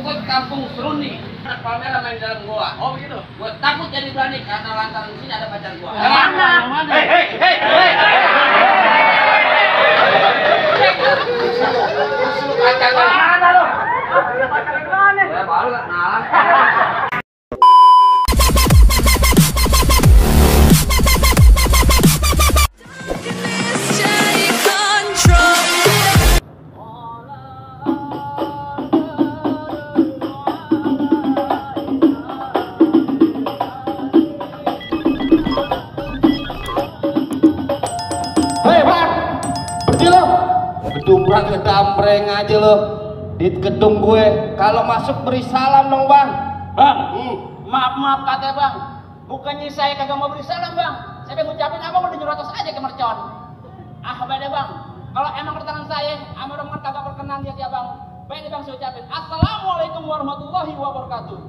ikut kampung Seruni. Anak Palmera main dalam gua. Oh begitu. Gua takut jadi berani karena lantaran di sini ada pacar gua. Yang mana? Yang mana? Hei. Pacar gua. Mana lo? Pacar yang mana? Ya baru lah kenalan. Dumbrang kedambreng aja lo di gedung gue. Kalau masuk beri salam dong bang. Bang, maaf kata bang. Bukannya saya kagak mau beri salam bang. Saya pengen ngucapin abang udah nyuruh aja ke mercon. Ah beda bang. Kalau emang kedatangan saya, amar rombongan kagak berkenan lihat ya bang. Baik bang saya ucapin. Assalamualaikum warahmatullahi wabarakatuh.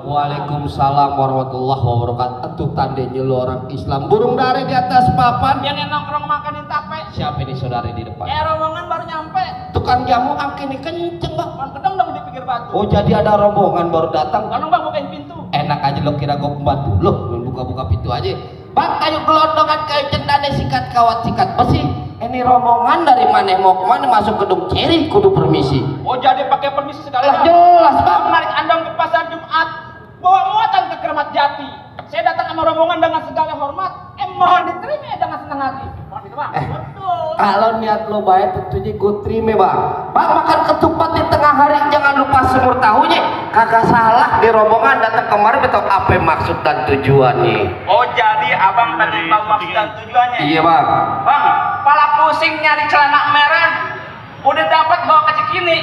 Waalaikumsalam warahmatullahi wabarakatuh. Tuh tandanya lo orang Islam. Burung dari di atas papan. Yang nongkrong makanin tape. Siapa ini saudari di depan? Rombongan baru nyampe. Tukang jamu angkin ini kenceng bang. Man kedeng dong di pinggir batu. Oh jadi ada rombongan baru datang. Tolong bang bukain pintu. Enak aja lo kira gue pembantu lo buka-buka pintu aja. Bang kayu gelondongan kayu cendane sikat kawat sikat besi. Ini rombongan dari mana mau kemana masuk gedung Ceri kudu permisi. Oh jadi pakai permisi segala. Lah jelas bang. Menarik andong ke pasar Jumat. Bawa muatan ke Keramat Jati. Saya datang sama rombongan dengan segala hormat. Mohon diterima dengan senang hati. Mohon itu bang. Betul. Kalau niat lo baik tentunya gue terima bang. Bang makan ketupat di tengah hari jangan lupa semur tahunya. Kagak salah di rombongan datang kemarin betul apa maksud dan tujuannya. Oh jadi abang pengen tahu maksud dan tujuannya. Iya bang. Bang, pala pusing nyari celana merah. Udah dapat bawa ke Cikini.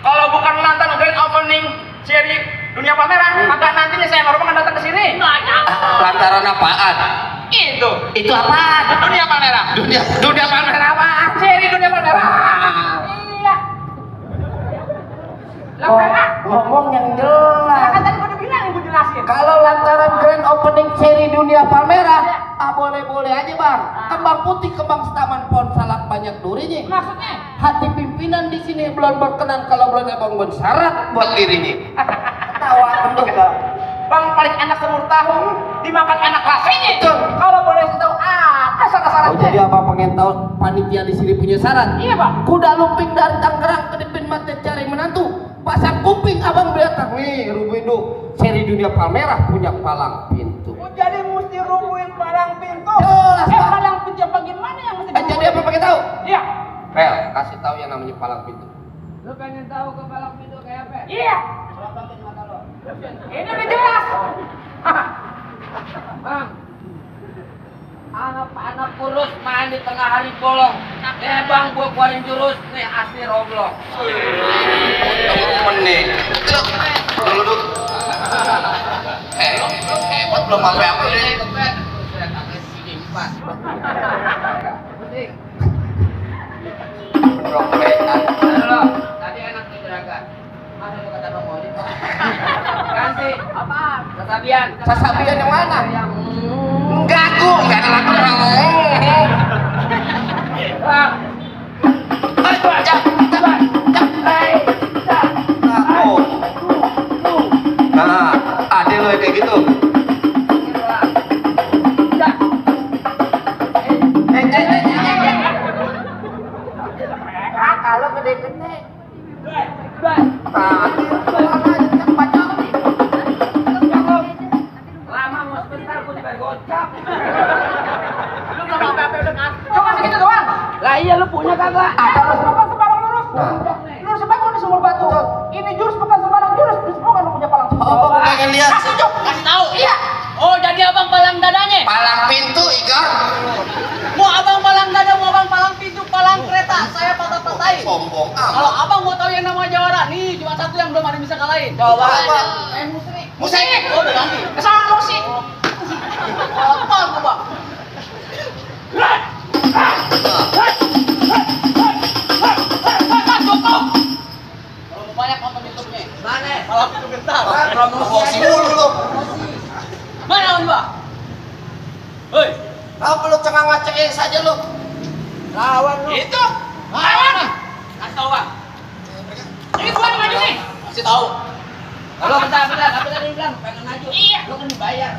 Kalau bukan lantaran grand opening seri Dunia Palmera, maka nantinya saya rombongan datang ke sini. Lantaran apaan? Itu apaan? Dunia Palmera. Dunia Palmera apaan? Seri Dunia Palmera. Iya. Ngomong yang jelas. Kan tadi udah bilang ibu jelasin. Kalau lantaran grand opening seri Dunia Palmera, boleh-boleh aja bang. Kembang putih, kembang setaman pohon salak banyak durinya. Maksudnya? Hati pimpinan di sini belum berkenan kalau belum abang bersyarat buat dirinya. Ketawa kenduk bang. Bang paling enak semur tahu dimakan enak rasanya. Kalau boleh saya tahu apa syarat-syaratnya? Oh jadi abang pengen tahu panitia di sini punya syarat? Iya bang. Kuda lumping dari Tangerang ke Dipin Mate cari menantu. Pasang kuping abang datang nih Rubindo seri Dunia Palmera punya palang pintu. Oh jadi mesti rubuhin palang pintu. Jelas bang. Palang pintu yang bagaimana yang mesti? Jadi apa pengen tahu? Iya. Pel, kasih tahu yang namanya palang pintu. Lu pengen tahu ke palang pintu kayak apa? Iya. Berobatin mata lo. Ini udah jelas. Bang, anak kurus main di tengah hari bolong. Bang, gua keluarin jurus nih asli Roblox. Temen nih. Duduk. Hebat belum apa-apa deh. Tadi enak nih gerakan. Mana lu kata nomor ini? Ganti. Apaan? Sasabian. Sasabian yang mana? Yang Enggak tuh, enggak ada lagu orang. Bang. Nah, ada lo kayak gitu. Kalau gede-gede. Lama mau sebentar gua juga gocap. Lu belum apa-apa udah ngasih. Cuma segitu doang. Lah iya lu punya kagak? Ada jurus bukan sembarang lurus. Lurus sembarang udah sumur batu. Ini jurus bukan sembarang jurus. Jurus bukan lu punya palang pintu. Oh, pengen lihat. Kasih Jok, kasih tahu. Iya. Oh, jadi abang palang dadanya? Palang pintu, Iga. Mau abang palang dada, mau abang palang pintu, palang kereta, saya patah-patahin. Sombong Kalau abang mau tahu yang namanya jawara, nih cuma satu yang belum ada yang bisa kalahin. Coba. Musrik. Musik. Oh, udah ganti. Kesalahan musik. Apa coba? Kalau banyak nonton YouTube-nya. Mana? Palang pintu gentar. Promosi mulu lu. Mana Om Mbak? Hei, Apa lu cengang CS aja lu? lawan lu. Itu. Lawan. Kasih tahu, Bang. Ini gua yang maju nih. Kasih tahu. Halo, bentar. Apa tadi lu bilang? Pengen maju. Iya. Lu kan dibayar.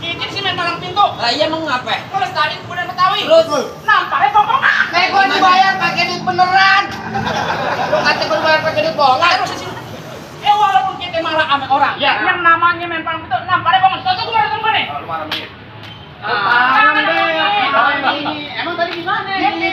Izin sih main palang pintu. Lah iya emang ngapa? Kalau tadi kemudian Betawi. Terus? Nampaknya bohongan. Gua dibayar pakai duit beneran. Lu kata gua dibayar pakai duit bohongan. Terus sih. Walaupun kita marah sama orang, Ya. yang namanya main palang pintu, nampaknya bohongan. Contoh gue marah sama nih. Lu marah sama dia. Emang tadi gimana? Gini.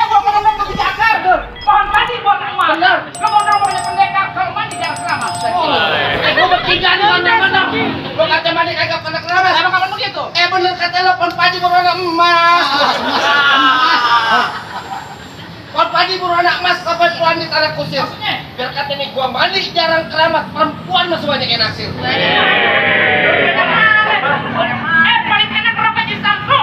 Gua ngomong kebijakan. Pohon mandi buat emas. Bener. Lu mau ngomongnya pendekar, kalau mandi jangan keramas. Gua bertiga nih mana-mana. Gua kata mandi kagak pernah keramas. Emang kapan begitu? Bener kata lo pohon padi berwarna emas. Pohon padi berwarna emas kapan tuan di tanah kusir. Maksudnya? Biar kata nih gua mandi jarang keramas, perempuan masih banyak yang naksir. Paling enak rokok Jisamsu.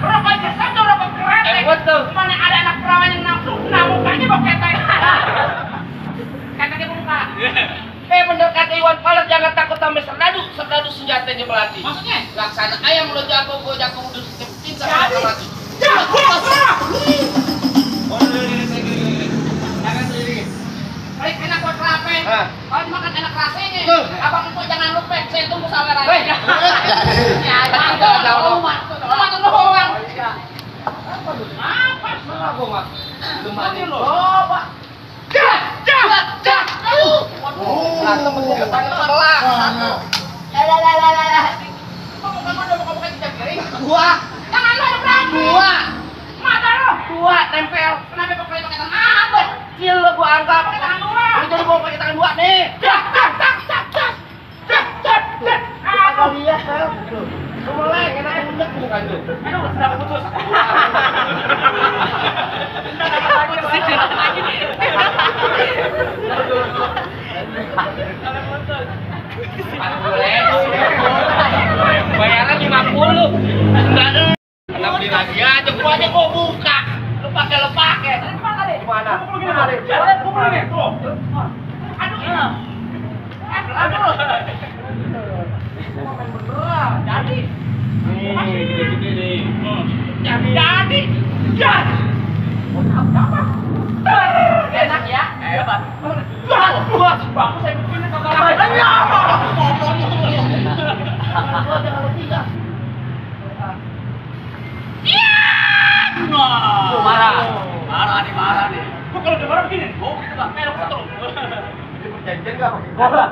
Rokok Jisamsu rokok kretek. Betul. Mana ada anak perawan yang nafsu, nah mukanya bau ketek. Keteknya muka. Bener kata Iwan Fals, jangan takut sama serdadu senjatanya melati. Maksudnya? Laksana ayam lo jago, gua jago udah kepitin sama Jadi? mati. Paling enak buat kerape. Hah? Kalau dimakan enak rasanya. Tuh. Abang Empuk jangan lupa, saya tunggu saweran. Hei. Ya, Jauh. Mantul doang. Apa? Mana gua mah? Mati lo. Coba. Waduh, berantem sama depan sebelah. Kok bukan udah buka cicak kering? Gua, Tangan lo ada berapa? gua, Mata lo. gua tempel. Kenapa pakai tangan apa? Kecil lo gua anggap. Pakai tangan dua. Lu jadi bawa pakai tangan dua nih. Kagak lihat, Pel. Lu melek, enak undek muka lu. Aduh, sudah putus. Bayarnya 50. Enggak. Kenapa di lagi aja? Gua aja gua buka. Lu pakai lepake. Gimana? Enak ya? Hebat. Bagus saya bikin Marah nih. Gua kalau udah marah begini, gua enggak merah terus. Perjanjian nggak pakai bola?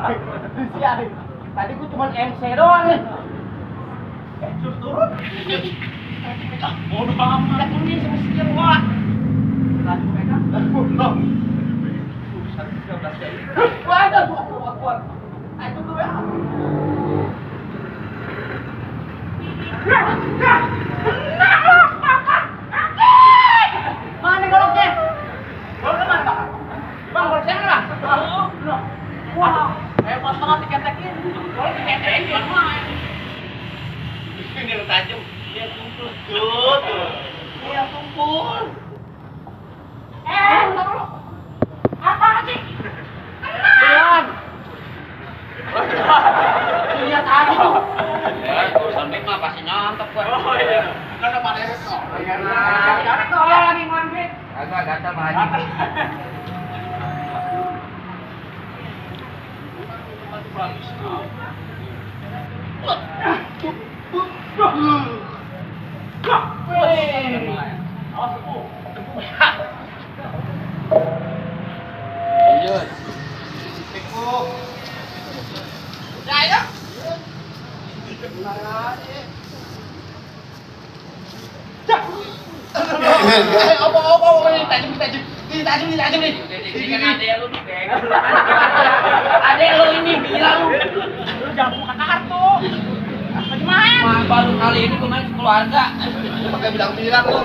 Siarin. Tadi gua cuma MC doang nih. Suruh turun. Bodoh amat ini sama si Jawa. Lanjut pegang. Waduh, kuat. Ayo tuh ya. Mana goloknya? Goloknya mana? Bang, goloknya mana? Wah, hebat banget diketekin. Golok diketekin. Ini lo tajam. Dia tumpul tuh. Dia tumpul. Bentar dulu. Apaan sih? Tuan. Lihat aja tuh. Sampai mah pasti nyontok gua. Oh iya. Kan ada pada itu. Gara-gara tuh lagi ngambil. Agak gatal Pak Haji. Lanjut. Udah ya. Apa ini tajam nih. Ini kan adek lu nih, Beng. Adek lu ini bilang lu jangan buka kartu. Bagaimana? Baru kali ini gue main keluarga. Pakai bilang-bilang lu.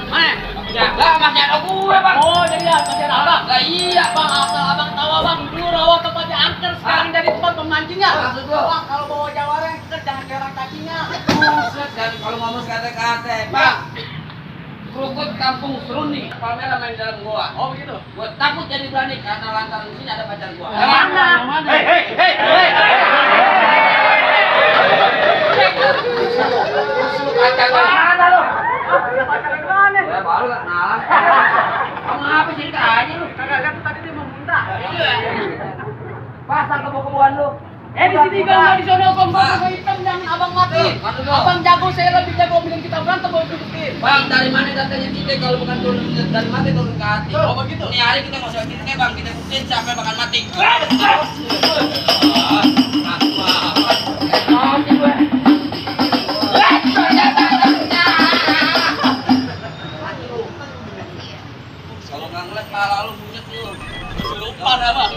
Mana? Ya, lah masih ada gue, Bang. Oh, jadi ya, masih ada abang. Lah iya, Bang, asal abang tahu abang dulu rawa tempatnya angker sekarang dari tempat pemancingnya. Maksud lu? Bang, kalau bawa jawareng jangan kerang kakinya. Buset, dan kalau ngomong kata-kata, Bang. Krukut kampung Seruni, Palmera main dalam gua. Oh, begitu. Gua takut jadi berani karena lantaran di sini ada pacar gua. Yang mana? Yang mana? Pacar Mana lo? Pacar yang mana? Ya, baru Tahu gak nalar? Kamu apa sih aja lu? Kagak lihat tadi dia mau muntah. Pasang kebo-keboan lu. Di sini kan di sono kompak hitam yang abang mati. Abang jago, saya lebih jago bikin kita berantem mau dudukin. Bang, dari mana datanya kita kalau bukan turun dari mati turun ke hati? Oh begitu. Ini hari kita mau sakit bang, kita buktiin siapa yang bakal mati. Kalau nggak ngeliat malah lu bunyet lu. Lupa dah bang.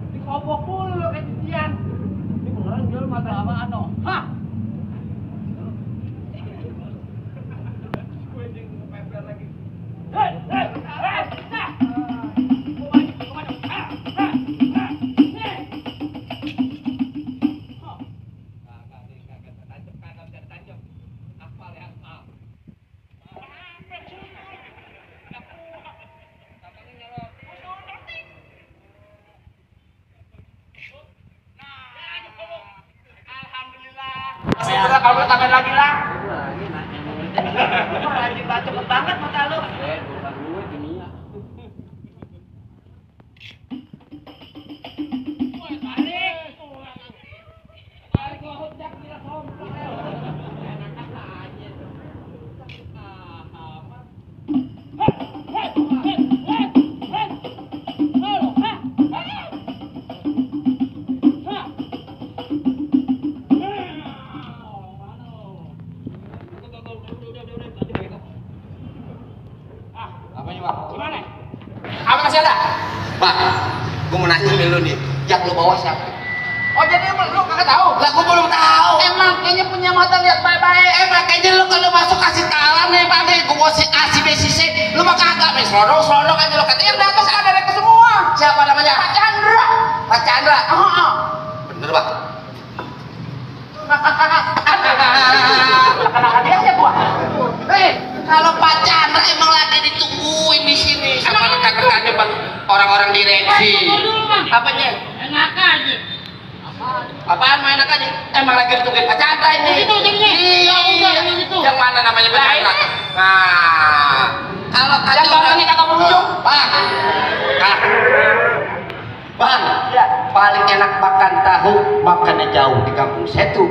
Dikobok mulu lo kayak cucian. Ini beneran jual mata apaan no? Hah? Alhamdulillah. Kalau tambahin lagi lah. Rajin banget, cepet banget mata lu. Bukan gue dunia. Apanya bang? Gimana? Apa masih ada? Bang, gue mau nanya sama lu nih, yang lu bawa siapa? Oh jadi lu kagak tahu? Lah gue belum tahu. Emang kayaknya punya mata lihat baik-baik. Makanya lu kalau masuk kasih talan nih bang nih, gue mau si A si B si C, lu mah kagak nih, selodong aja lu kata yang datang ada mereka semua. Siapa namanya? Pak Chandra. Pak Chandra. Bener bang. Kenapa dia aja gua? Kalau Pak Chandra emang lagi ditungguin di sini sama rekan-rekannya bang, orang-orang direksi. Apanya? Enak aja. Apaan main enak aja? Emang lagi ditungguin Pak Chandra ini. Itu jadinya. Iya. Itu. Yang mana namanya Pak Chandra? Nah, kalau Yang bangkanya kagak berujung. Bang. Bang, Ya. paling enak makan tahu, makannya jauh di kampung Setu.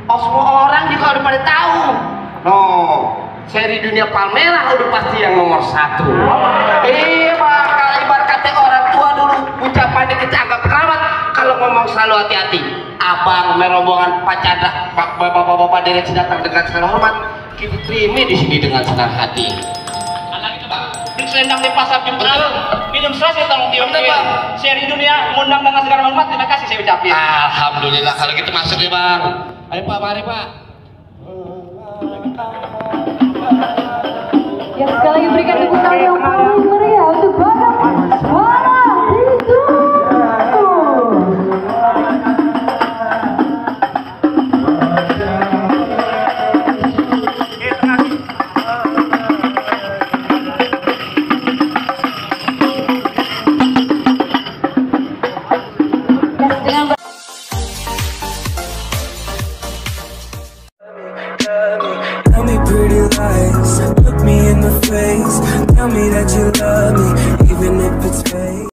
Oh, semua orang juga udah pada tahu. No, seri dunia Palmerah udah pasti yang nomor 1. Iya, Bang, kalau ibarat kata orang tua dulu, ucapannya kita anggap keramat. Kalau ngomong selalu hati-hati. Abang, merombongan Pak Chandra, bapak-bapak direksi datang dengan segala hormat. Kita terima di sini dengan senang hati. Selendang di pasar Jemberal, minum selesai tolong tiupin. Bener, Bang. Seri dunia ngundang dengan segala hormat, terima kasih saya ucapin. Alhamdulillah kalau gitu masuk nih bang. Ayo Pak, mari Pak.